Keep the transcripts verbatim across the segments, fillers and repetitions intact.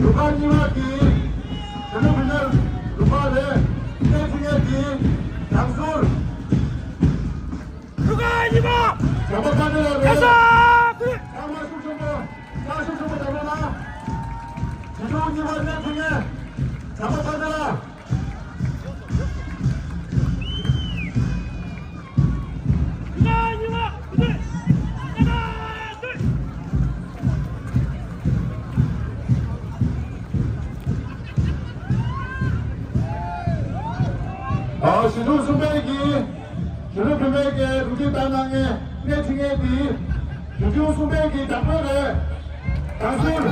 རུ་ཁག་གཉིས་པ་གི་གཞོན་ནུ་བུད་མེད་རུ་ཁག་རེད། སྣེ་ཁྲིད་མཁན་གྱི་དྲག་ཟུར། རུ་ཁག་གཉིས་པ། བྱམས་པ་དཀར་མཛེས་ལགས་རེད། ཚང་མ་ཤུགས་ཆེན་པོ། ཚང་ཤུགས་ཆེན་པོ་བརྡབ་རོགས་གནང་། གཞིས་གྲོང་གཉིས་པ་སྣེ་ཁྲིད་མཁན་བྱམས་པ་དཀར་མཛེས་ལགས། ཨ། གཞིས་གྲོང་གསུམ་པའི་གི་གཞོན་ནུ་བུད་མེད་ཀྱི་རུ་སྒྲིག་བཏང་གནང་མཁན་སྣེ་ཁྲིད་མཁན་དེ། གཞིས་གྲོང་གསུམ་པའི་གི་བདག་པོ་རེད། དྲག་ཟུར།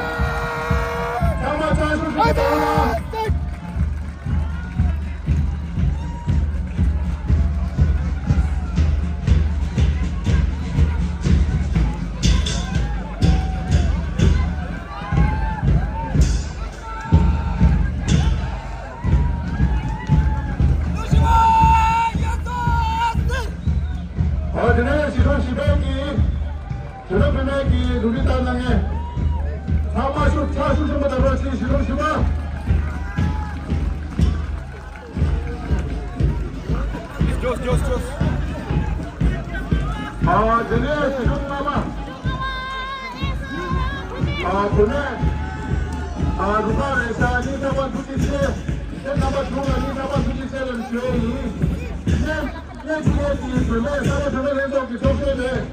ཚང་མ་ཚང་ཤུགས་ཆེན་པོ་བརྡབ་རོགས་གནང་། ཨོ། དེ་ནས་གཞིས་གྲོང་བཞི་པའི་གི་གཞོན་ནུ་བུད་མེད་ཀྱི་རུ་སྒྲིག་བཏང་གནང་མཁན། ཚང་མ་ཤུགས། ཚང་ཤུགས་ཆེན་པོ་བརྡབ་རོགས་གྱིས། གཞིས་གྲོང་བཞི་པ། ཨ། དེ་ནས་གཞིས་གྲོང་ལྔ་པ། ཨ། བུད་མེད། ཨ། རུ་ཁག་རེད་ཤག་སྙིང་ཐག་པ་ཐུགས་རྗེ་ཆེ། སེམས་རྣམ་པ་དྲུག་ལ་སྙིང་ཐག་པ་ཐུགས་རྗེ་ཆེ་ལབ་ཞུ་ཡས་ཡིན། སྙིང་ཐག་པ་ཐུགས་རྗེ་ཆེ། བུད་མེད་ས་གནས་བུད་མེད་ལྷན་ཚོགས་ཀྱི་ཚོགས་གཙོ་རེད།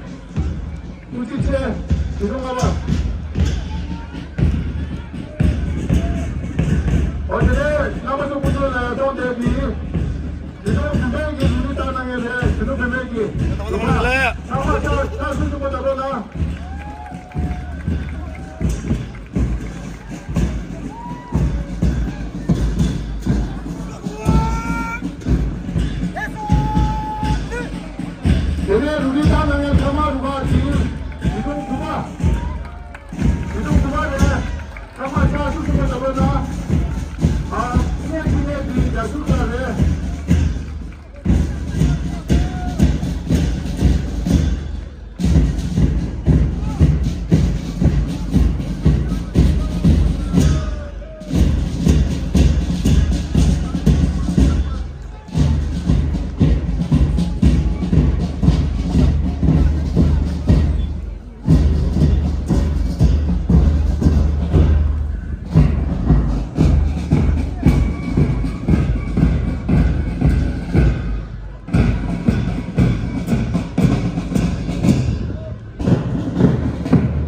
ཐུགས་རྗེ་ཆེ། གཞིས་གྲོང་ལྔ་པ། ཨོ། དེ་ནས་རྣམ་པ་ཚོ་སྐུ་མདུན་ལ་གཏོང་བསྡད་པའི་གཞིས་གྲོང་བདུན་པའི་གི་རུ་སྒྲིག་བཏང་གནང་མཁན་རེད། གཞོན་ནུ་བུད་མེད་ཀྱི་རུ་ཁག་ཚང་མ་ཚང་ཚང་ཤུགས་ཆེན་པོ་བརྡབ་རོགས་གནང་། དེ་ནས་རུ་སྒྲིག་བཏང་གནང་མཁན་ཚང་མ་རུ་ཁག་གི་གཞིས་གྲོང་དགུ་པ། གཞིས་གྲོང་དགུ་པ་རེད། ཚང་མ་ཚང་ཤུགས་ཆེན་པོ་བརྡབ་རོགས་གནང་། ཨ། སྣེ་ཁྲིད་མཁན་དེ་རྒྱ་ཤུག་ལགས་རེད།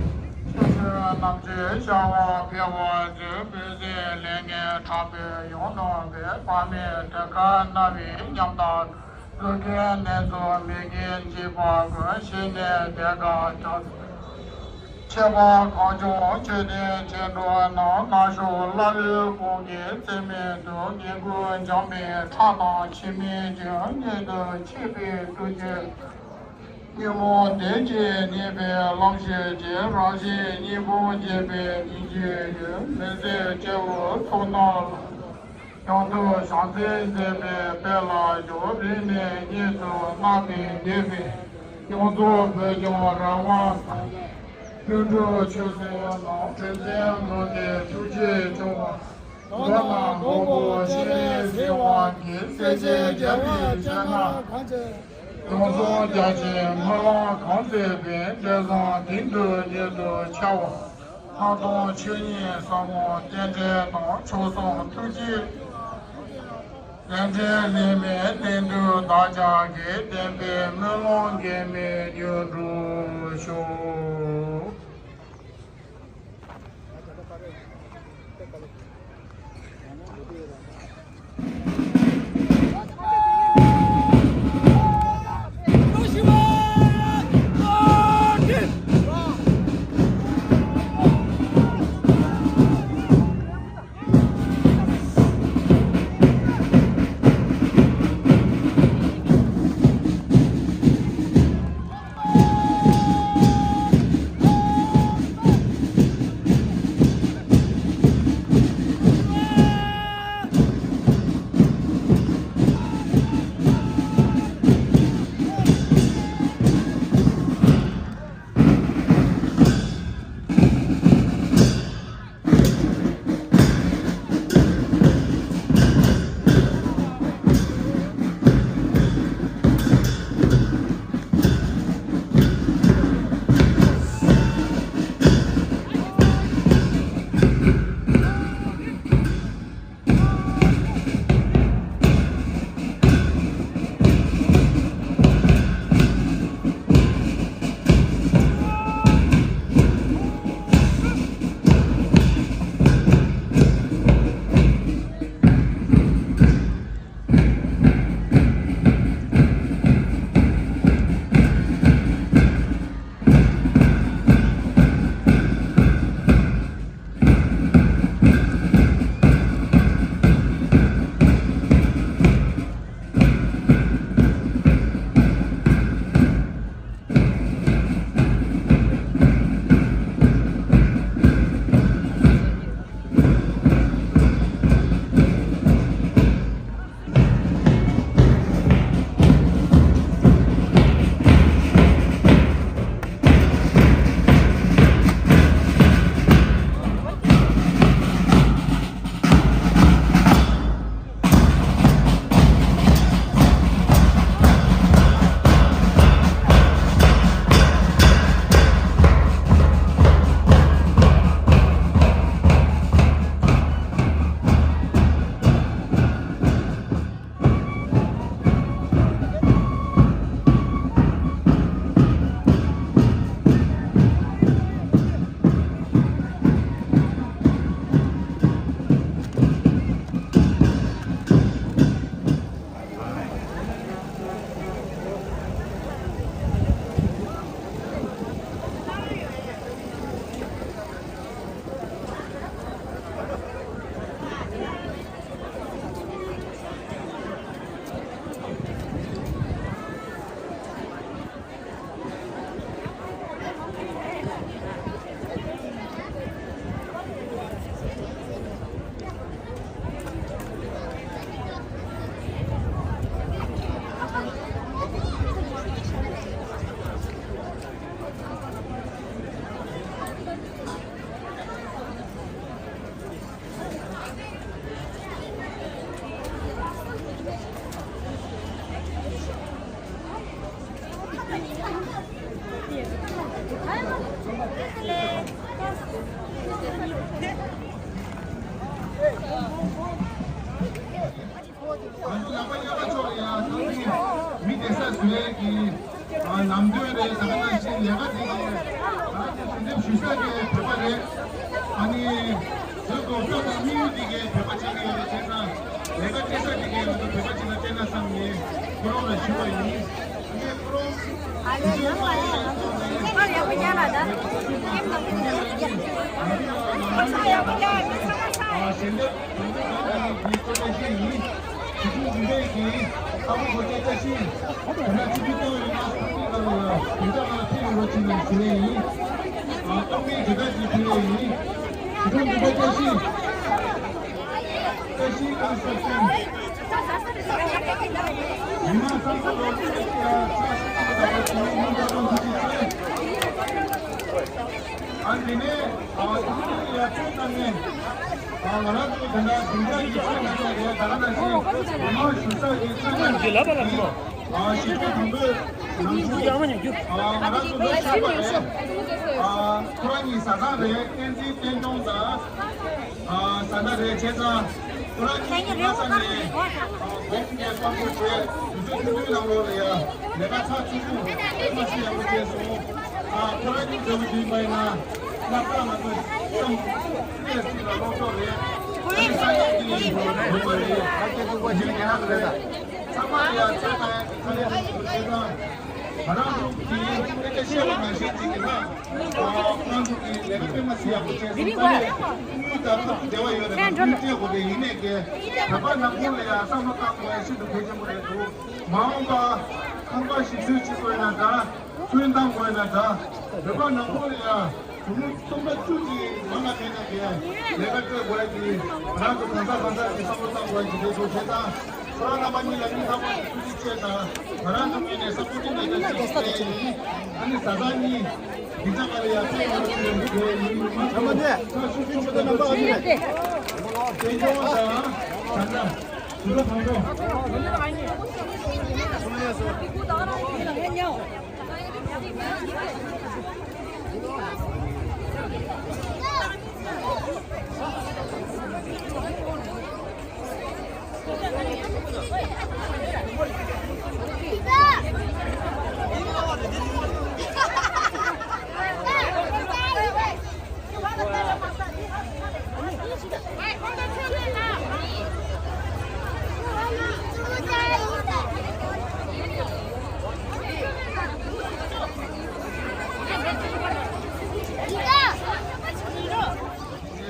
རྣམ་དཔྱོད་ཤར་བ་ཕལ་བ་མཛོད། བོད་ཟས་ལས་ངན་དྲག་པོས་ཡོང་ནོར་བས། བག་མེད་དྲོད་ཁོལ་རྣ་བའི་ཉམ་ཐག་འགྲོ་མཁན་ནད་གསོ་མེད་མཁན་གཅིག་པ་ཀུན། ཤི་ནས་བདེ་དགའ་ཆགས། ཆད་པ་གང་བྱུང་ཆོས་དད་བྱེད་འགྲོ་རྣམས། ནག་ཕྱོགས་ཀླ་ཀློའི་ཁོང་གིས་བཙན་མི་ཐུབ། ངན་སྐུལ་འཇམ་པའི་ཁྲག་དང་ཕྱི་མིག་འབྱིན། མྱུར་དུ་ཆིབས་པའི་ཐུགས་རྗེ། ཉོན་མོངས་བདེན་བཞིར་གནས་པའི་ལམ་ཤེས་ཀྱི། རང་བཞིན་སྙིང་པོ་འབྱེད་པའི་སྙིང་རྗེ་ཡོད། མི་བཟད་སྐྱེ་བོའི་ཚོགས་རྣམས་ལ། ཡང་དག་བྱམས་བརྩེས་མཛད་པའི་དཔལ་ལ་ཕྱག། རིང་ནས་ཉིད་དུ་བསྔགས་པའི་འདས་པའི་ སྐྱོང་ཚོགས་བོད་ལྗོངས་རང་དབང་དང་། ལྷུན་གྲུབ་ཆོས་སྲིད་ནང་ཕན་ཚུན་བློ་གཏད་ཐུགས་རྗེ་སྐྱོང་བ། མདོར་ན་མགོན་པོ་སྤྱན་རས་གཟིགས་དབང་གིས་སྲས་བཅས་རྒྱལ་བའི་སྤྱན་སྔར། སྐྱོང་ཚོགས་རྒྱ་ཆེན་སྨོན་ལམ་གང་མཛད་པའི་འབྲས་བཟང་དེང་དུས་མྱུར་དུ་འཆར་བ། ལྷག་མཐོང་ཆོས་ཉིད་ཟབ་མོ་རྟེན་འབྲེལ་དང་མཆོག་གསུམ་ཐུགས་རྗེ། རྟེན་འབྲེལ་ལས་མེད་གནས་འདུས་བདག་ཅག་གི་བདེན་པའི་སྨོན་ལམ་འགལ་མེད་རྒྱུན་འགྲུབ་ཤོག་ང་ཚོ་ལག་པ་གཡས་པ་ཕྱོགས་ལ་ཡ་ཐང་ཆེན་མི་བསྡད་ས་བཟོ་ཡས་ཀྱི་ལམ་སྟོན་རེད། ད་ག་ནང་བཞིན་ལས་ཀ་དེ་གའི་ང་ཚོ་གྲོས་འདེབས་ཞུ་ས་གི་བོད་པ་རེད། ཨ་ནི་བོད་གོང་ས་དང་དམིགས་ཡུལ་དེ་གའི་བོད་པ་བྱེད་ཀྱི་ཡོད་པ་བྱས་ཙང་ལས་ཀ་སྤྲད་ས་དེ་གའི་ང་ཚོ་བོད་པ་བྱེད་ན་སྤྲད་ན་བསམ་ནས་ཁོ་རང་ལ་ཞུ་བ་ཡིན། ཨ་ནི་ཁོ་རང་ཨ་ལས་ནང་ལ་ཡང་ང་ཚོ་ཁ་ཡག་པོ་རྒྱག་ལ་ད་ཁྱེད་ཚོ་ཁ་ཡག་པོ་རྒྱག་ལ་ད་ཁྱེད་ཚོ་ཁ་ཡག་པོ་རྒྱག་ལ་ད། དོན་དུ་ང་ཚོའི་གི་སྐད་ཆ་བཤད་ཡིན། ཞི་ཅིན་ཕིང་གིས་ཨ་ཁུ་ཁོ་སྐད་ཆ་བཤད་ཡིན། དེ་ན་ཆུ་ཚོད་བཏང་ཡོད་ན་ཁོ་ཚོའི་ནང་ལ་དོན་དག་ལ་ཕེབས་ཡོང་རོགས་བྱེད་ནས་ཞུ་ཡས་ཡིན། ཨ་ཏོག་དམན་དེ་དག་ཅིག་ཕེབས་ཡས་ཡིན། ཞི་ཅིན་ཕིང་གིས་སྐད་ཆ་བཤད་ཡིན། སྐད་ཆ་གང་ཟེར་ན། མི་མང་སོ་སོ་ལོ་རྒྱུས་ཀྱི་ཆ་ཤས་ཤིག་ལ་བརྟེན་ནས་མི་འདྲ་ དེ་ནས་ཨ་ཐུགས་རྗེ་ཡ་ཆོས་བཏང་ནས་ཨ་ང་རང་ཚོ་དེ་འདྲ་དེང་སང་གི་ཆོས་ནང་ནས་རེད། ད་ག་ནང་བཞིན་མི་མང་ཞུ་ས་ཀྱི་ཆོས་ནང་གི་ཨ་ཞི་ཁྲོ་དང་པོའི་ནང་ཆོས་ཨ་ང་རང་ཚོ་ལོ་ཤེས་པ་རེད། ཨ་ཁོ་རང་གཉིས་བཟའ་ཚང་རེད། བསྟན་འཛིན་བསྟན་སྐྱོང་དང་། ཨ་བཟའ་ཟླ་རེད། བྱས་ཙང་ཁོ་རང་གཉིས་ཀྱི་ལྷ་ས་ནས་ཨ་སྒོམ་ནས་བཀའ་བསྒོ་བྱས། དུས་ཚོད་ཐུང་ཐུང་ནང་ལོགས་ལ་ཡ་ལས་ཀ་ཚགས་ཚུད་ཚུད་དཔེ་མ་སྲིད་ཡག་པོ་བྱས་སོང་། ཨ་ཁོ་རང་གཉིས་འདྲ་པོ་ཡིན་པ་ཡིན་ན་སྣ་ཁ་ང་ཚོ་བསམ་ཚུལ་ལ་ལོག་ཕྱོགས་རེད། ཨ་ནི་ས་ཡ་གི་ཡིན་པ་རེད། ཨ་སྐྱེ་ཚུགས་པ་ཞིག་རྒྱ་ནག་ཏུ་རེད་ད། ཚང་མ་ལ་ཡ་ཆོས་དང་ཁ་ལས་ཐུག་པ་བྱས་ཙང་ང་རང་ཚོ་གིས་སྐད་ཆ་བཤད་པ་ནང་བཞིན་ཅིག་གི་ན། ཁོང་ཚོ་གིས་ལས་ཀ་དཔེ་མ་སྲིད་ཡག་པོ་བྱས་སོང་། ད་ནི་དངུལ་དང་ཁ་ཐུག་འབྲེལ་བ་ཡོད་རེད་པ། དངུལ་སྤྲད་དགོས་པས། ཡིན་ནའི་ཀྱེ་བོད་པ་ནང་ཁུལ་ལ་ཡང་བསམ་བློ་བཏང་དགོས་ཡ་ཤིན་ཏུ་གལ་ཆེན་པོ་རེད་འདུག་མ་འོངས་པ་ཁང་པ་ཞིག་འཛུགས་བྱེད་དགོས་ན་འདྲ། ཚོན་བཏང་དགོས་ན་འདྲ། བོད་པ་ནང་ཁུལ་ལ་ཡང་གཞུང་སྟོང་ཕྲག་བཅུ་གཅིག་མང་ང་ཕེབས་ན་ཀྱེ་ལས་ཀ་སྤྲད་དགོས་ཡ་གི་ང་རང་ཚོ་གང་ཟག་གང་ཟག་གིས་བསམ་བློ་བཏང་དགོས་ཡ་གི་རེད་འདུག་བྱས་ཙང་། ཁོ་རང་རྣམ་པ་གཉིས་ལ་སྙིང་ཐག་པ་ནས་ཐུགས་རྗེ་ཆེ་དང་། ང་རང་ཚོ་ངོས་ནས་སབ་པོར་ཊི་ནས་ཀྱང་ཞིག་སྤྲད་ཡིན། ཨ་ནི་བཟའ་ཚང་གཉིས་སྡིངས་ཆ་སྒང་ལ་ཡར་ཕེབས་ཡོང་བ་ཞིག་ཡོང་གི་ཡོད་ཡིན། མ་ཚང་མ་ཁ་ཤུགས་ཆེན་པོ་གནང་རོགས་གྱིས། བསྟན་སྐྱོང་དང་བཟའ་ཚང་། དུས་ཚོད་བང་རོགས།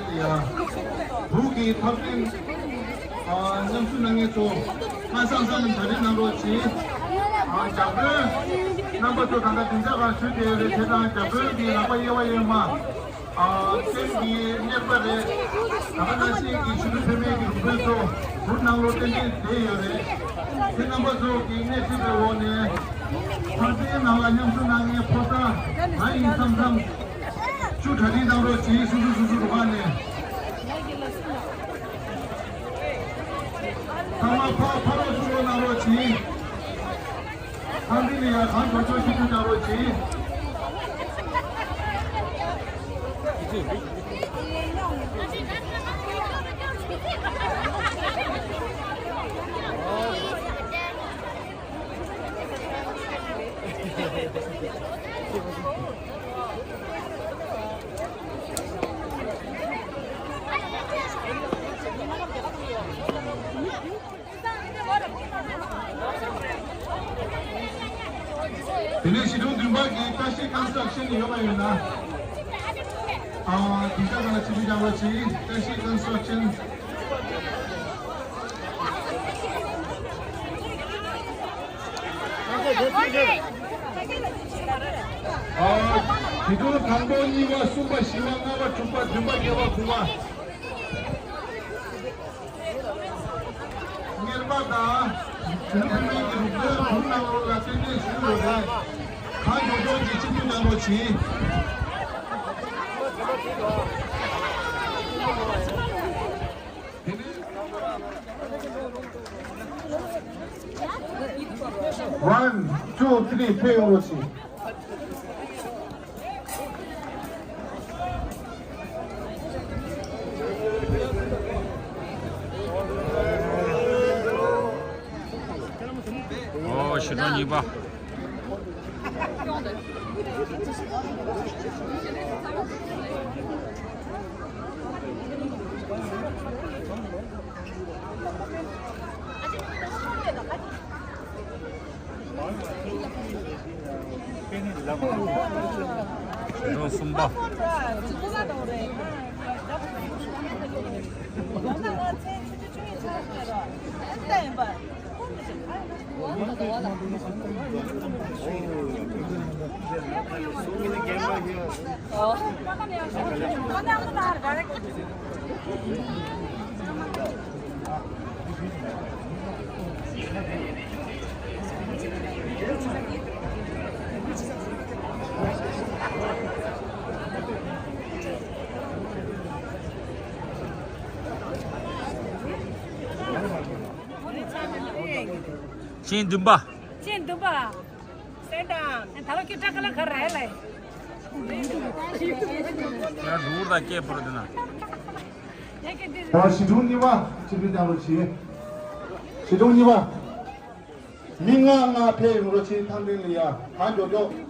ཡ། བོད་ཀྱི་འཐབ་རྩོད་ཨ་མཉམ་ཞུགས་གནང་མཁན་ཚོ་སྔ་སང་སང་གྲ་སྒྲིག་གནང་རོགས་གྱིས། ཨ་རྒྱ་དཔོན་རྣམ་པ་ཚོ་ད་ལྟ་སྡིངས་ཆ་སྒང་བཞུགས་བསྡད་ཡོད་རེད། བྱས་ཙང་རྒྱ་དཔོན་གྱི་རགས་པ་དབྱེ་བ་དབྱེ་མ། ཨ་སེམས་ཀྱི་གནས་པ་རེད། ད་ག་ནང་བཞིན་གྱི་ཆོས་ལུགས་འཕེལ་མེད་ཀྱི་ལུང་པ་ཚོ་བོད་ནང་ལོགས་ཏན་ཏན་བསྡད་ཡོད་རེད། ཁྱེད་རྣམ་པ་ཚོ་གིས་སྣེ་ཁྲིད་པའི་འོག་ནས་འཐབ་རྩོད་ནང་ལ་མཉམ་ཞུགས་གནང་མཁན་ཕོ་གསར་ང་ཡིན་བསམ་བསམ། ཚུར་གྲ་སྒྲིག་གནང་རོགས་གྱིས། སོ་སོ་སོ་སོ་རུ་ཁག་ནས། ཚང་མ་ཕར་ཕར་རོགས་ཚུར་རོགས་གནང་རོགས་གྱིས། ཚང་མ་ལ་ཡ་གང་མགྱོགས་མགྱོགས་ཤིག་ཐུགས་གནང་རོགས་གྱིས། དེ་ནས་ཞི་ཁྲོ་བདུན་པ་གི་བཀྲ་ཤིས་ཀོན་སི་ཊྲག་ཤན་ཡོད་པ་ཡིན་ན། ཨ་དེ་ཚོ་ག་ལ་ཆིབས་བསྒྱུར་རྒྱག་རོགས་གྱིས། བཀྲ་ཤིས་ཀོན་སི་ཊྲག་ཤན། ཨ་དེ་ཚོ་དང་པོ་གཉིས་པ་གསུམ་པ་བཞི་པ་ལྔ་པ་དྲུག་པ་བདུན་པ་བརྒྱད་པ་དགུ་པ། གཉེར་པ་དང་། དུས་ཕུན་སུམ་ཚོགས་པའི་རིག་རྩལ་བོད་ནང་ལོགས་ལ་ཏན་ཏན་ཞུ་རོགས་རེད། གང་མགྱོགས་མགྱོགས་ཀྱིས་ཆིབས་བསྒྱུར་གནང་རོགས་གྱིས། One, two, three, ཕེབས་ཡོང་རོགས་གྱིས། ཨོ་ཞི་ཁྲོ་གཉིས་པ། ཞི་ཁྲོ་གསུམ་པ། ཆེན་བདུན་པ། ཆེན་བདུན་པ། སེང་དང་། ད་ལོ་ཁྱོད་སྐྲ་ཁ་ལ་ག་རེ་ལ། ང་འབྲུག་དང་སྐད་པོར་འདི་ན། ཡ་གི་འདི། ཨོ་ཞི་ཁྲོང་གཉིས་པ་ཆིབས་བསྒྱུར་བཏང་རོགས་གྱིས། ཞི་ཁྲོང་གཉིས་པ། མི་ལྔ་ལྔ་ཕེབས་ཡོང་རོགས་གྱིས། ཐང་སྟེང་ལ་ཡ་གང་མགྱོགས་མགྱོགས།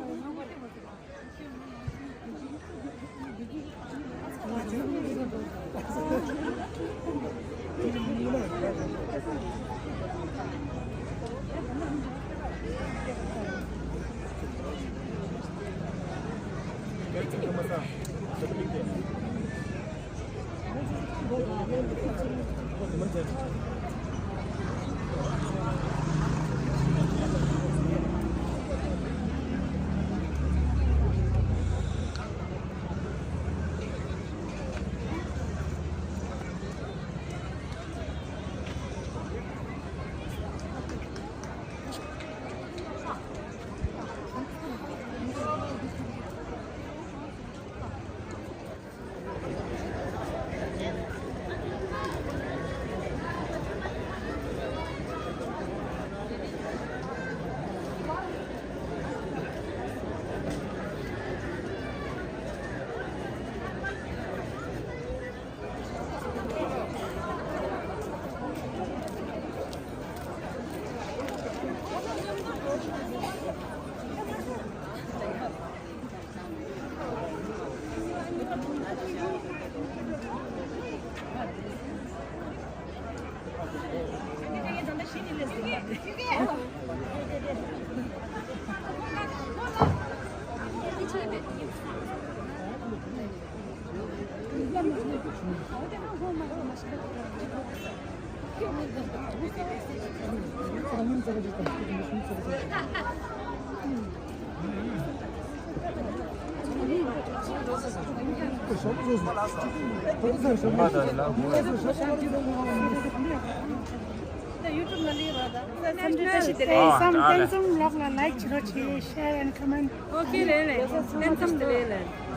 ཨེ་སམ་བསྟན་སྲུང་ལོག་ལ་like བྱེད་རོགས་བྱེད། Share and comment. Okay, རེད་རེད། ལན་ཙམ་དེ་རེད་ལན།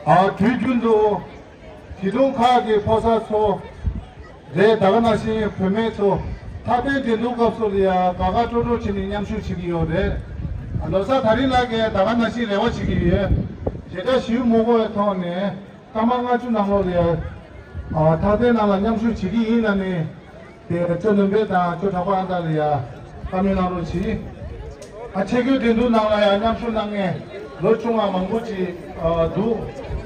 ཨ། དུས་རྒྱུན་དུ་ཞི་ཁྲོང་ཁག་གི་ཕོ་གསར་ཚོ་རེད། ད་ག་ནང་བཞིན་བུད་མེད་ཚོ་ཐག་པའི་འགྲན་བསྡུར་སྐབས་སུ་ལ་ཡ་དགའ་དགའ་སྤྲོ་སྤྲོ་བྱས་ནས་མཉམ་ཞུགས་བྱེད་ཀྱི་ཡོད་རེད། ལོ་གསར་དར་རིང་ལགས་ཀྱིས་ད་ག་ནང་བཞིན་རེ་བ་བྱེད་ཀྱི་ཡོད། ཞེ་དྲག་ཞུ་མི་དགོས་པའི་ཐོག་ནས་སྐར་མ་ལྔ་བཅུ་ནང་ལོགས་ལ་ཡ་ཨ། ཐག་པའི་ནང་ལ་མཉམ་ཞུགས་བྱེད་ཀྱི་ཡིན་ལབ་ནས། དེ་ཅོ་ནོར་འཕེལ་དང་ཅོ་གྲགས་པ་ཨ་མདའ་ལ་ཡ་བཀའ་མོལ་གནང་རོགས་གྱིས། ཨ། ཆེད་བསྐོས་འགྲན་བསྡུར་ནང་ལ་ཡང་མཉམ་ཞུགས་གནང་མཁན་ལོ་ཆུང་བ་མང་པོ་ཅིག་ཨ། འདུག་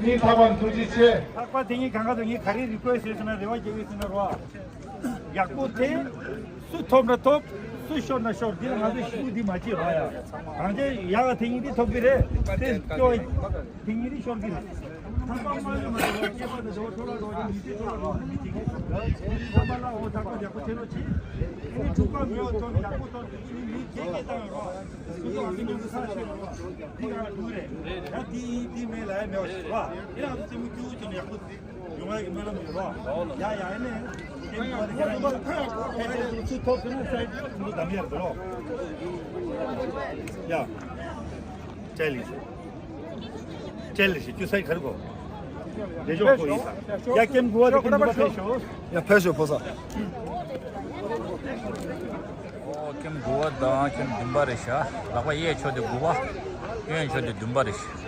སྙིང་ཐག་པ་ནས་ཐུགས་རྗེ་ཆེ། ལྷག་པར་དེ་ཉིད་གང་ག་དུ་ངས་ག་རེ་རེ་ཀུ་ཨེ་སི་ཊི་ཡོད་ཟེར་ན་རེ་བ་རྒྱག་གི་ཡོད་ཟེར་ན་རོ། ཡག་པོ་དེ་སུ་ཐོབ་ན་ཐོབ། སུ་ཤོར་ན་ཤོར། འདི་ལ་ང་ཚོས་ཤུགས་འདི་མ་བྱེད་རོགས་ཡ། གང་ཅི་ཡག་ག་དེ་ཉིད་འདི་ཐོབ་ཀྱི་རེད། དེ་སྐྱོ། དེ་ཉིད་ནི་ཤོར་གྱི་རེད། ཐག་པ་མ་ཡོད་མ་རེད། སྐྱེས་པ་དང་འདྲ་བ་ཁྲོ་ལ་འགྲོ་བ་ཅིག་མི་ཚེ་ཁྲོ་ལ་འགྲོ་བ་ཅིག་ཅིག་གིས། ཐག་པ་ལ་འོ་ཐག་པ་ཡག་པོ་བྱེད་རོགས་གྱིས། ཨ་ནི་འཁྲུག་པ་མེད་པ་ཐོབ། ཡག་པོ་ཐོབ། ཨ་ནི་མི་ཁྱེད་ཀྱིས་བཏང་རོགས། སུ་ཐོག་ཨ་ནི་མཉམ་དུ་ཁ་ཕྱེ་རོགས། འདི་ག་ལ་འགྲོ་གི་རེད། ད་འདི་འདི་མེད་ལ་ཡ་མེད་པ་ཞིག་རོགས། ཨེ་རང་ཚོ་རྩེད་མོ་སྐྱིད་པོ་བྱས་ནས་ཡག་པོ་རྩེ། ཡོང་བ་ཡི་སྨོན་ལམ་ཡོད་རོགས། ཡ་ཡ་ཨེ་ནས། ཨེ་ནས་ཁྱེད་རང་ཚོ་ཚུར་ཐོབ་ཟེར་ན་ས་ཡི་འདུག་གདམ་ཡར་འགྲོ་རོགས། ཡ། ཅལ་ལི་ཞུ། ཅལ་ལི་ཞུ། ཁྱོད་ས་ཡི་ག་རེ་གོ། རེ་ཞོག་གོ་ཡིན་ས། ཡ་ཀེམ་དགུ་བ་དེ་ཀེམ་དགུ་བ་ཕེབས་ཤོག། ཡ་ཕེབས་ཤོག་ཕོ་ས། ཨོ་ཀེམ་དགུ་བ་དང་ཀེམ་བདུན་པ་རེད་ཤག། ལག་པ་གཡས་ཕྱོགས་དེ་དགུ་བ། གཡོན་ཕྱོགས་དེ་བདུན་པ་རེད་ཤག།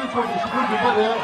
ཚོགས་ཀྱི་ཞི་ཁྲོའི་འདུན་པ་རེད།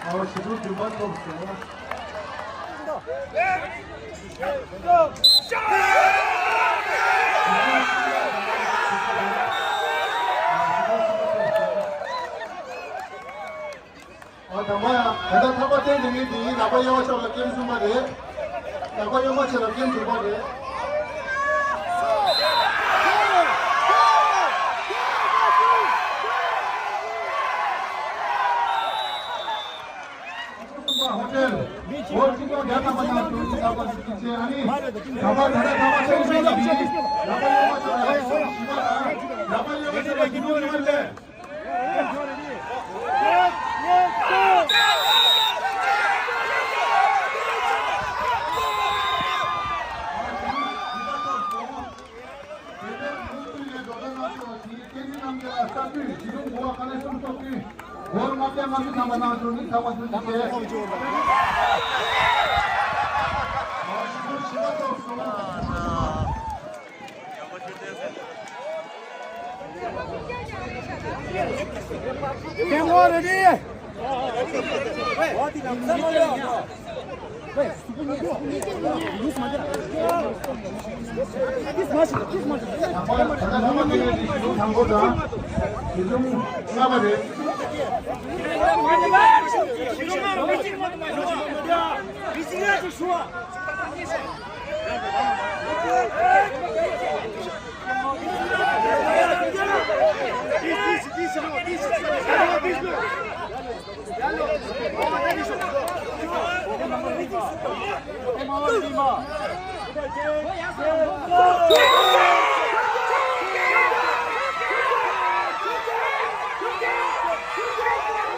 ཨོ་ཞི་ཁྲོའི་འདུན་པ་ཐོབ་སོང་། ཨ་དང་པོ་ཡང་ད་ལྟ་ཐག་པ་བསྟན་དེ་མིན་དེ་ཡིན། ནག་པ་གཡོན་མ་ཕྱོགས་ལ་ཀེམ་གསུམ་པ་རེད། ནག་པ་གཡོན་མ་ཕྱོགས་ལ་ཀེམ་དྲུག་པ་རེད། ཧོ་ཊེལ་ཧོ་ཊེལ་གྱི་རྒྱ་ཐག་པ་ནང་དུ་ཐག་པ་ཞིག་བྱས། ཨ་ནི་ནག་པ་ད་ལྟ་ཐག་པ་བསྟན་དེ་མིན་དེ་ཡིན། ནག་པ་གཡོན་མ་ཕྱོགས་ལ་ཀེམ་གསུམ་པ་དང་། ནག་པ་གཡོན་མ་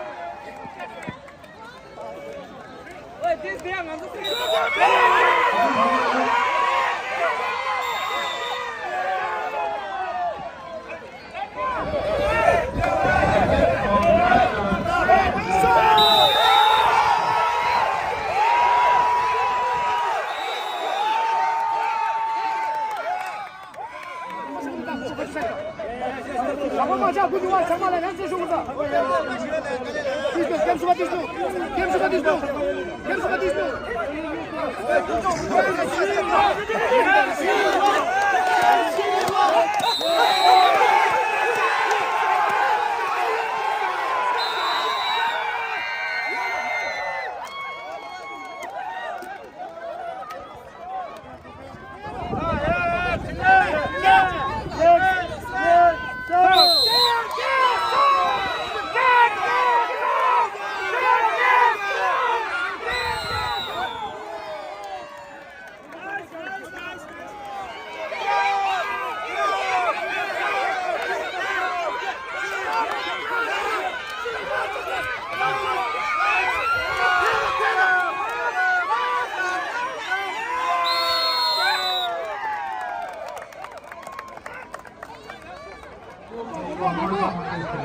ཕྱོགས་ལ་ཀེམ་དྲུག་པ་རེད།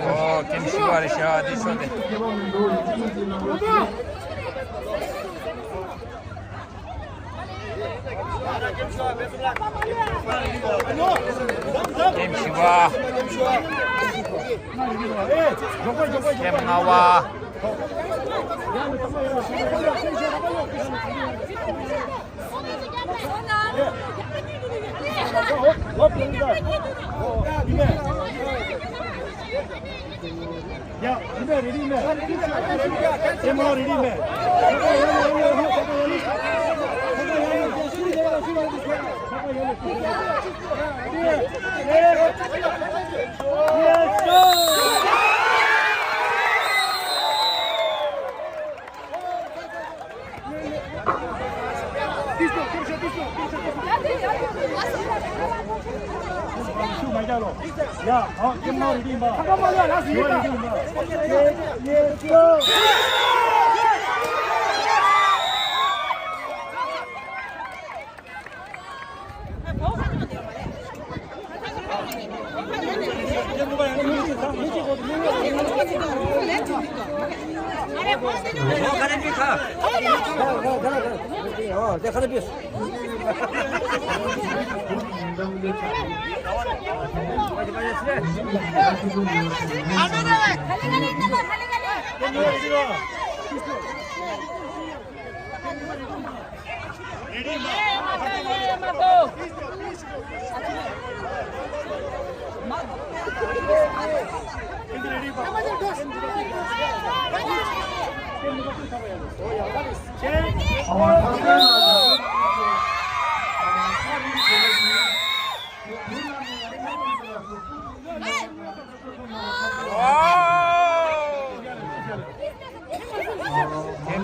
ཨོ། ཀེམ་ཞུ་བ་རེད་ཤག་འདི་ཚོ་དེ། ཀེམ་ཞུ་བ། ཀེམ་ལྔ་བ། ཡ། ཨོ། ཁྱེད་རང་རེ་ཡིན་པ། ཁ་ཁ་མ་ལ་ལ་སི་ཡིན་པ། ཡེ་ཡེ་སོ།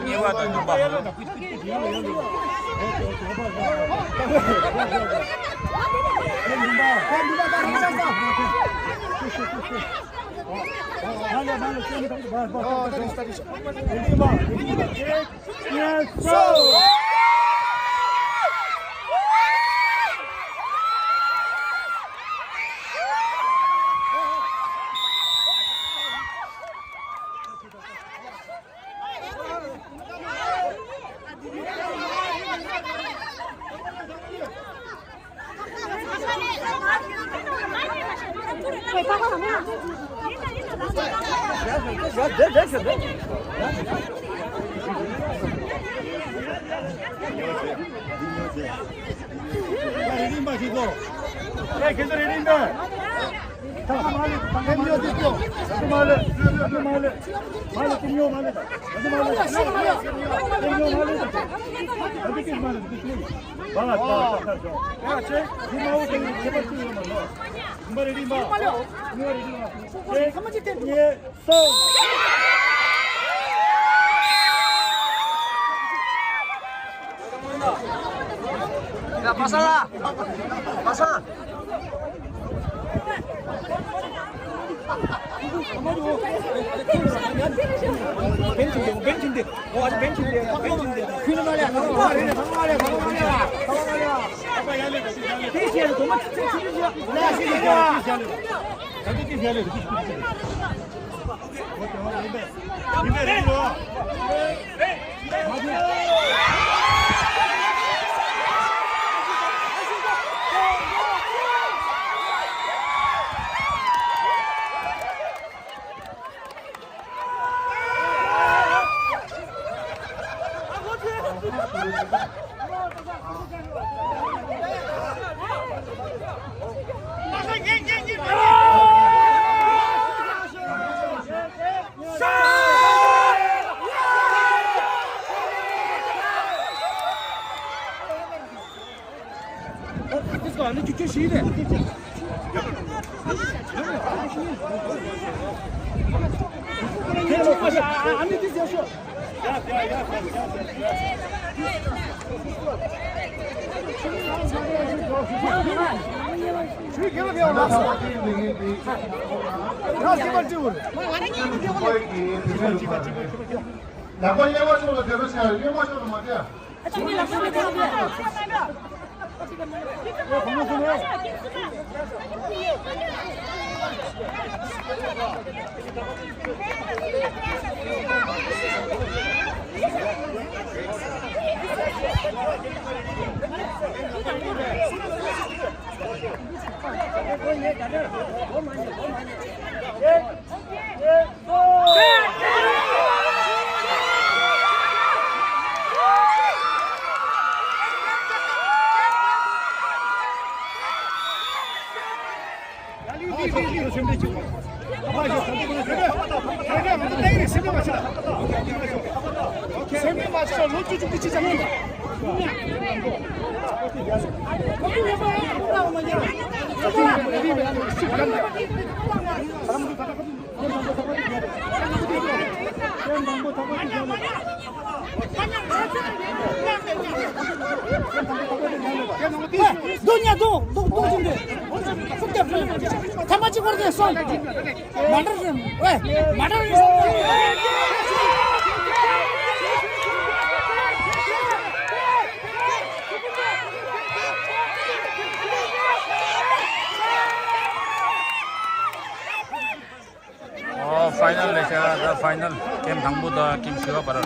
ཉེ་བ་དང་ནུས་པ། རེ་ཌི་ཡིན་པ་ཞིག་གོ། ཡ། ཁྱེད་ཚོ་རེ་ཌི་ཡིན་པས། ཐག་མ་ལེ། ཐག་མ་ལེ། ཐག་མ་ལེ། ཐག་མ་ལེ། མ་ལེ། ཐག་མ་ལེ། ཐག་མ་ལེ། ཡ། པ་སངས་ལགས། པ་སངས། ལག་པ་གཡས་པ་ཕྱོགས་ལ་དེ་རུ་བྱས། གཡོན་མ་ཕྱོགས་ལ་མ་བལྟས། ཐེངས་མ་གཅིག་བར་དེ་སོང་། མ་འདྲ་རེད། ཝེ། མ་འདྲ་རེད། ཨོ། ཕའི་ནལ་ལས་བྱ་ད་ཕའི་ནལ་ཀེམ་དང་པོ་དང་ཀེམ་བཞི་པ་བར།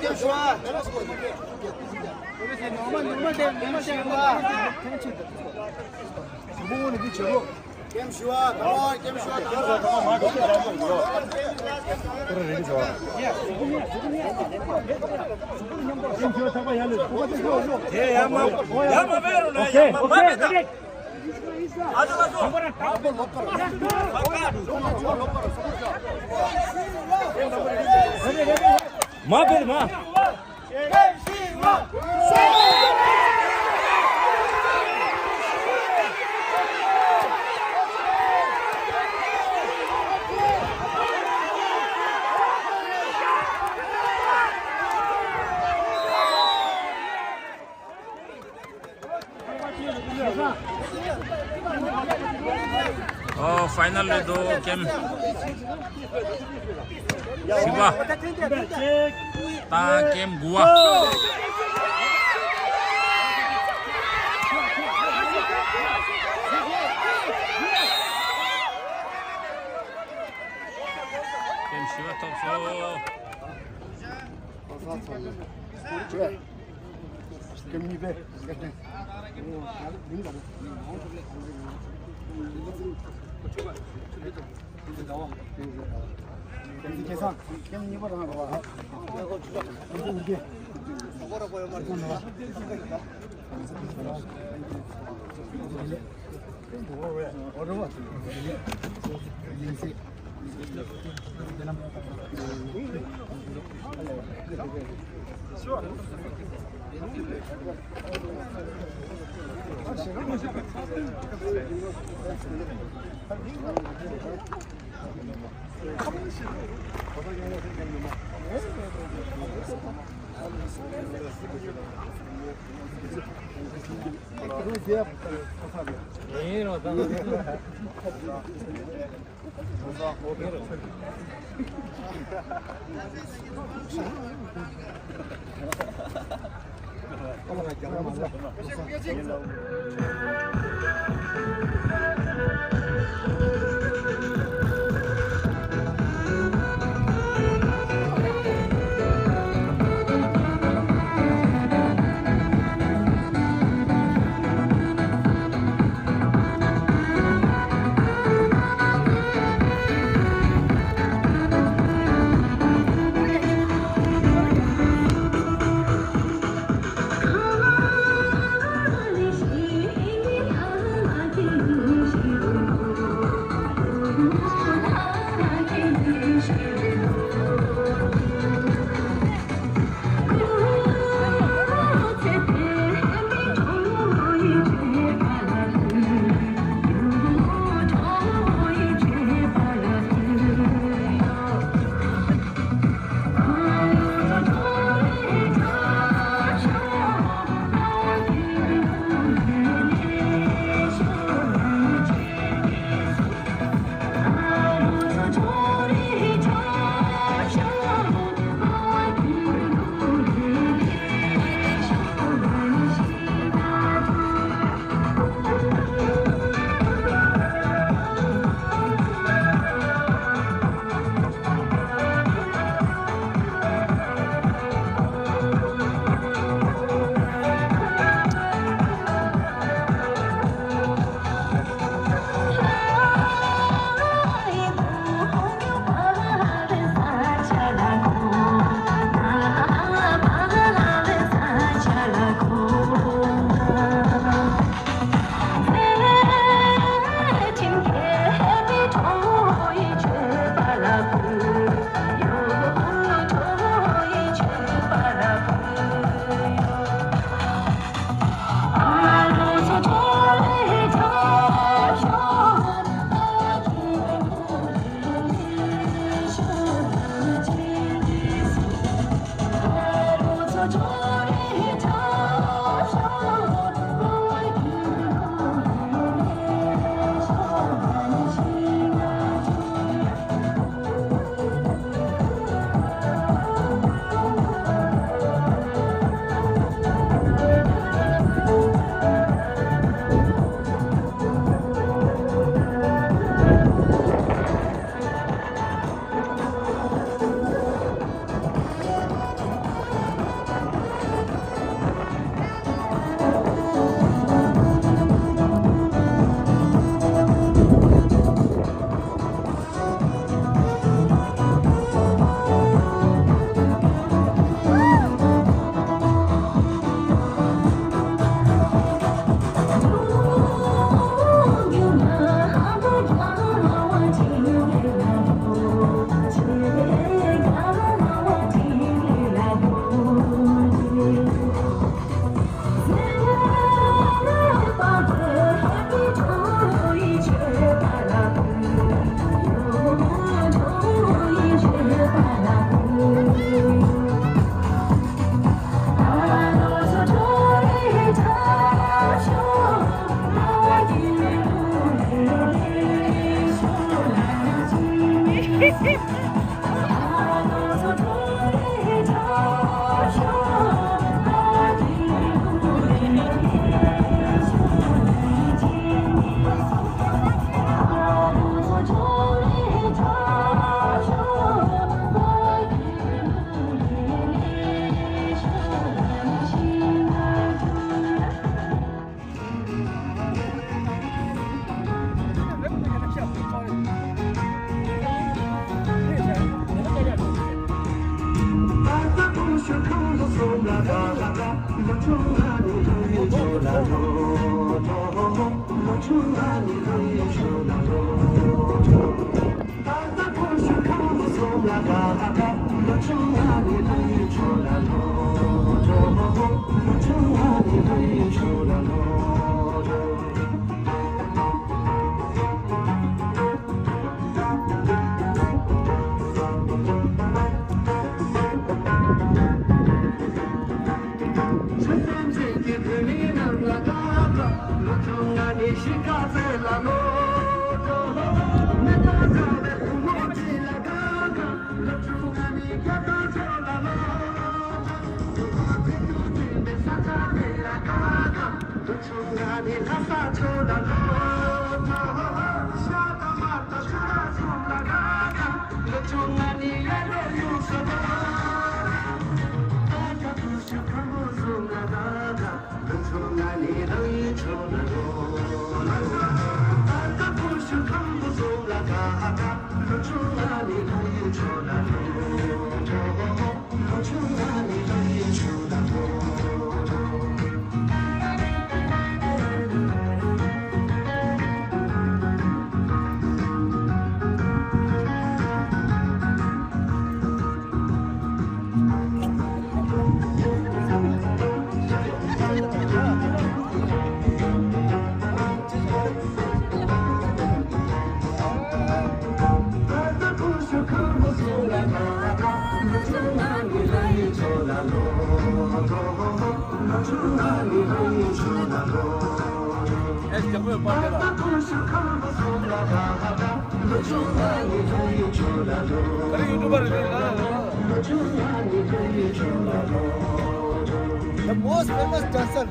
ཀེམ་བཞི་པ། ཀེམ་བཞི་པ། དེ་ཡ་མ་ཡ་མ་བེ་རུ་ན་ཡ་མ་མ་བེ་ད། མ་བེ་མ། ཨོ། ཕའི་ནལ་ལས་དོ་ཀེམ་བཞི་པ་དང་ཀེམ་དགུ་པ། ཀེམ་བཞི་པ་ཐོབ་སོང་། ཀེམ་གཉིས་པའི། ཀེམ་གཉིས་པ་རང་རེད་པ། ཨེ་ཡག་པོ་ཡོད་པ་རེད་ལ། ཨ་རེ་ཡུ་ཊུབ་པ་རེད་ལ། The most famous dancer.